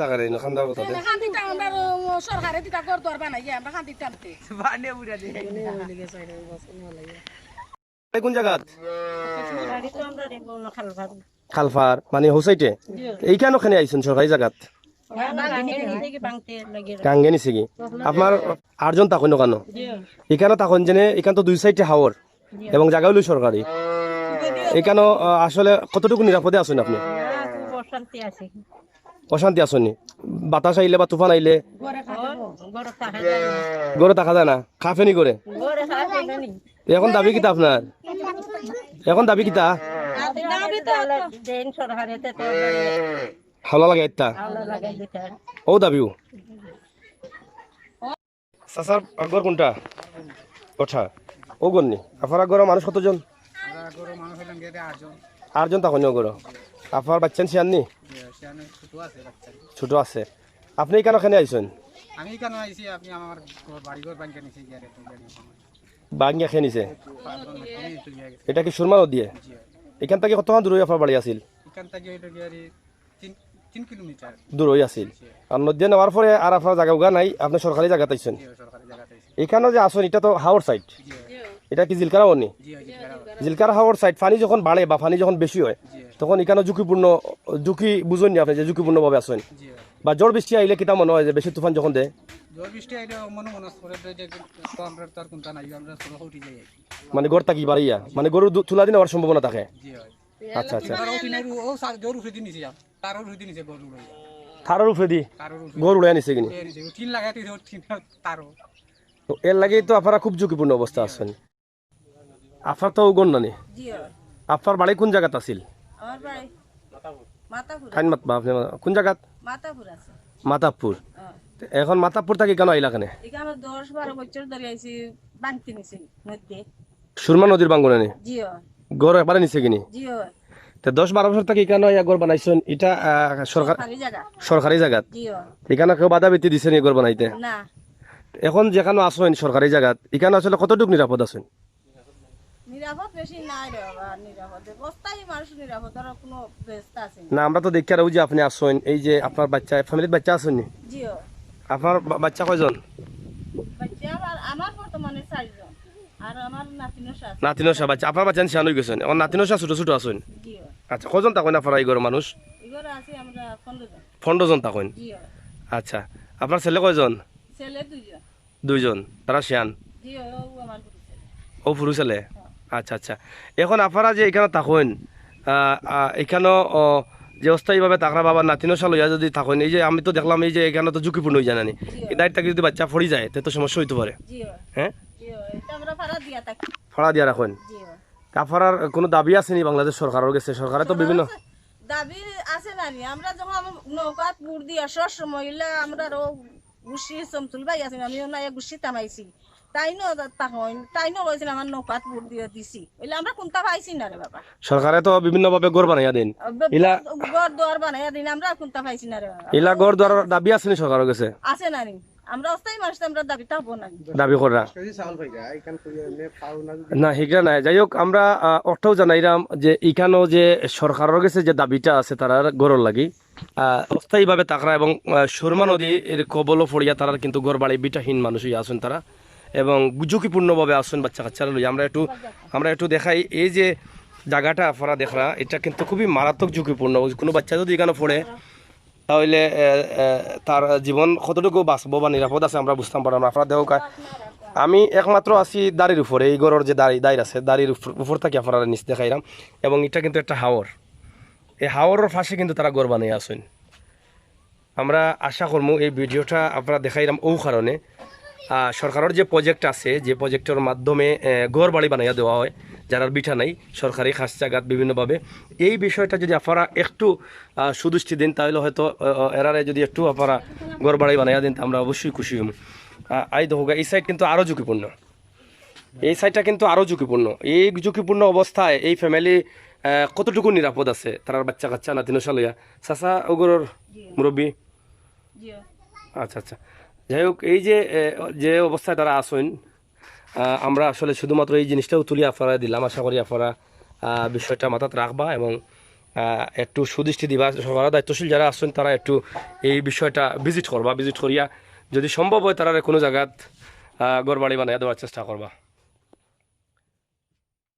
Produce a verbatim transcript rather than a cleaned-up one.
টাকা নেই, না, খান্দা কথা দে। খান্দি টাকা আমরা সরকারে দিতা ঘর দুয়ার বানাইয়া আমরা খান্দি টানতে। বানে উড়া দে। এই কোন জায়গাত? খালফার, মানে হোসাইটে? এইখানো কেনে আইছেন সরকারি জায়গাত? গাঙ্গে নিছে কি? আপনার আটজন থাকইন কেনে? এখানো থাকইন যেনে, এখান তো দুই সাইডে হাওর এবং জায়গা হইল সরকারি। এখানো, আহ, আসলে কতটুকু নিরাপদে আছেন আপনি? না, খুব অশান্তি আছে। অশান্তি আছেন নি? বাতাস আইলে বা তুফান আইলে ঘরে থাকা যায় না। ঘরে থাকা যায় না? খাফেনি করে? ঘরে থাকা যায় না নি? এখন দাবি কিতা আপনার? এখন দাবি কিতা? দাবি তো দেন সরকারে, তে তো হাওলা লাগে একটা। হাওলা লাগে দিতে। ও দাবিও। চাচার ঘর কোনটা? ওঠা। ও ঘর নি? আপনার ঘরো মানুষ কতজন? আমরা ঘরো মানুষ হইলাম গিয়ে আটজন। আটজন থাকইন ও ঘরো। আপনার বাচ্চা নি সিয়ান নি? জি, সিয়ান ছোট আছে বাচ্চা। ছোট আছে। আপনি এখানো কেনে আইছেন? আমি এখানো আইছি, আপনি আমার ঘর, বাড়ি ঘর ভাঙ্গা নিছে গিয়ে আর একটু গাড়ি ওখানে। ভাঙ্গা খেয়ে নিছে? পাঁচজন ভাঙ্গা নিছে গিয়ে। এটা কি সুরমা নদী? জি। এখান থেকে কতক্ষণ দূরে আপনার বাড়ি আছিল? এখান থেকে হইলো গিয়ে আর তিন, তিন কিলোমিটার। দূর হয়ে আছিল। জি। আর নদী নেওয়ার পরে আর আপনার জায়গা উগা নাই, আপনি সরকারি জায়গাত আইছেন? জি, সরকারি জায়গাত আইছি। এখানো যে আছেন, এটা তো হাওর সাইড। জি। এটা কি জিলকারা অনি? জি, জিলকারা। জিলকারা হাওর সাইড, পানি যখন বাড়ে বা পানি যখন বেশি হয়, জি। তখন এখানো ঝুঁকিপূর্ণ, ঝুঁকি বুঝেন নি আপনি যে ঝুঁকিপূর্ণভাবে আছেন? জি। বা ঝড় বৃষ্টি আইলে কিতা মনে হয় যে বেশি তুফান যখন দেয়? ঝড় বৃষ্টি আইলে মনে মনে করে যে, যে তো আমরা তো আর কোনটা নাই, আমরা সড়ক উঠে যাই আর কি। মানে ঘর থাকি বাড়িয়া, মানে গরু দু-, তুলা দিন হওয়ার সম্ভাবনা থাকে? জি, হয়। আচ্ছা, আচ্ছা। তারও টিনের উ-, ও সা-, জোর উঠে দিন নিচে যাও। তারও উঠে দিন নিচে গরু উড়ে যাও। তারও উঠে দি? তারও উঠে। গরু উড়ে নিছে কিনি? উড়ে নিচে। টিন লাগাই তুই ওর টিন তারও। তো এর লাগেই তো আপনারা খুব ঝুঁকিপূর্ণ অবস্থা আছেন। আপনার তো উগর নানি। জি, হয়। আপনার বাড়ি কোন জায়গাত আছিল? আমার বাড়ি মাতাপুর। খাইন মাতবা আপনি, কোন জায়গাত? মাতাপুর আছে। মাতাপুর। হ্যাঁ। তো এখন মাতাপুর থাকি কেনে আইলা কেনে? এখানে দশ বারো বছর ধরে আইছি, ভাঙতে নিছি নদী। সুরমা নদীর ভাঙ্গনে নি? জি, হয়। ঘর একবারে নিছে কিনি? জি, হয়। তে দশ বারো বছর থাকি এখানো আইয়া ঘর বানাইছইন, এটা, আহ, সরকার-, সরকারি জায়গা। সরকারি জায়গাত? জি, হয়। এখানো কেউ বাধা বিধি দিছে নি ঘর বানাইতে? না। এখন যেখানো আছইন সরকারি জায়গাত, এখানো আসলে কতটুকু নিরাপদ আছইন? নিরাপদ বেশি নাই রে বাবা, নিরাপদ। বস্তায় মানুষ নিরাপদ, আর কোনো ব্যবস্থা আছে না। না, আমরা তো দেখি আর ওই যে আপনি আছইন, এই যে আপনার বাচ্চা, ফ্যামিলির বাচ্চা আছইন নি? জি, হয়। আপনার বা-, বাচ্চা কয়জন? বাচ্চা আমার, আমার বর্তমানে চারজন। আর আমার নাতিনশা আছে। নাতিনশা বাচ্চা, আপনার বাচ্চা নিশান হয়ে গেছেন। আমার নাতিনশা ছোট ছোট আছইন। জি, হয়। আচ্ছা, কয়জন থাকইন আপনারা এই ঘরো মানুষ? এই ঘরো আছি আমরা পনেরো জন। পনেরো জন থাকইন? জি, হয়। আচ্ছা, আপনার ছেলে কয়জন? ছেলে দুইজন। দুইজন, তারা সিয়ান? জি, ও, ও আমার পুরুষ ছেলে। ও পুরুষ ছেলে? হ্যাঁ। আচ্ছা, আচ্ছা। এখন আপনারা যে এখানো থাকইন, আহ, আহ, এখানো, ও, যে অস্থায়ীভাবে থাকরা বাবার নাতিনশা লইয়া যদি থাকইন, এই যে আমি তো দেখলাম এই যে এখানো তো ঝুঁকিপূর্ণ হয়ে যায় না নি? জি। এই দায়িত্ব যদি বাচ্চা পড়ি যায়, তে তো সমস্যা হইতে পারে। জি। হ্যাঁ? জি, এটা আমরা ভাড়া দিয়া থাকি। ভাড়া দিয়া রাখইন? জি। তা আপনারার কোনো দাবি আছে নি বাংলাদেশ সরকারের গেছে? সরকারে তো বিভিন্ন দাবি আছে না নি? আমরা যখন নৌকাত বুড় দিয়া সব সময় হইলে আমরা আরো গুছি সমতুল ভাই আছি, আমি ওনার গুছি তামাইছি। তাইনও তখন, তাইনও কইছিল আমার নৌকাত বুড় দিয়া দিছি। হইলে আমরা কোনটা পাইছি না রে বাবা। সরকারে তো বিভিন্নভাবে ঘর বানাইয়া দেন। ব-, ইলা ঘর দুয়ার বানাইয়া দিন, আমরা কোনটা পাইছি না রে বাবা। ইলা ঘর দুয়ার দাবি আছে নি সরকারের গেছে? আছে না নি? আমরা অস্থায়ী মানুষ তো আমরা দাবি থাকবো না নি? দাবি করা। কেজি চাউল পাইরা, এখান কই এমনি পাও না যদি না, হিগরা নাই। যাই হোক, আমরা, আহ, অর্থও জানাইলাম যে এখানেও যে সরকারের গেছে যে দাবিটা আছে তারার ঘরর লাগি, আহ, অস্থায়ীভাবে থাকরা এবং, আহ, সুরমা নদীর কবলো পড়িয়া তারার কিন্তু ঘর বাড়ি ভিটাহীন মানুষ হইয়া আছেন তারা এবং ঝুঁকিপূর্ণভাবে আছেন বাচ্চা কাচ্চারা লইয়া। আমরা একটু, আমরা একটু দেখাই, এই যে জায়গাটা আপনারা দেখরা, এটা কিন্তু খুবই মারাত্মক ঝুঁকিপূর্ণ। কোনো বাচ্চা যদি এখানে পড়ে, তাহলে, এ, এ, তার জীবন কতটুকু বাঁচবো বা নিরাপদ আছে আমরা বুঝতাম পারলাম না। আপনারা দেখো কা-, আমি একমাত্র আছি দাড়ির উপরে, এই ঘরর যে দাড়ি, দাড়ি আছে, দাড়ির উপর, উপর থাকি আপনারা নিচ দেখাইলাম। এবং এটা কিন্তু একটা হাওর, এই হাওরর পাশে কিন্তু তারা ঘর বানাইয়া আছেন। আমরা আশা করমু এই ভিডিওটা আপনারা দেখাইলাম ও কারণে, আহ, সরকারের যে প্রজেক্ট আছে, যে প্রজেক্টর মাধ্যমে, আহ, ঘর বাড়ি বানাইয়া দেওয়া হয় যারার ভিটা নাই, সরকারি খাস জাগাত বিভিন্নভাবে, এই বিষয়টা যদি আপনারা একটু, আহ, সুদৃষ্টি দেন, তাহলে হয়তো, আহ, এরারে যদি একটু আপনারা ঘর বাড়ি বানাইয়া দেন, তা আমরা অবশ্যই খুশি হইমু। আহ, আই দেখো, এই সাইড কিন্তু আরও ঝুঁকিপূর্ণ, এই সাইডটা কিন্তু আরও ঝুঁকিপূর্ণ। এই ঝুঁকিপূর্ণ অবস্থায় এই ফ্যামিলি, আহ, কতটুকু নিরাপদ আছে, তারার বাচ্চা কাচ্চা নাতিনশা লইয়া? চাচা, ওগরর জি। মুরব্বী? জি। আচ্ছা, আচ্ছা। যাই হোক, এই যে, এ, যে অবস্থায় তারা আছইন, আহ, আমরা আসলে শুধুমাত্র এই জিনিসটাও তুলি আপনারা দিলাম। আশা করি আপনারা, আহ, বিষয়টা মাথাত রাখবা এবং আহ, একটু সুদৃষ্টি দিবা, সরকারর দায়িত্বশীল যারা আছইন তারা একটু এই বিষয়টা ভিজিট করবা, ভিজিট করিয়া যদি সম্ভব হয় তারারে কোনো জাগাত, আহ, ঘর বাড়ি বানাইয়া দেওয়ার চেষ্টা করবা।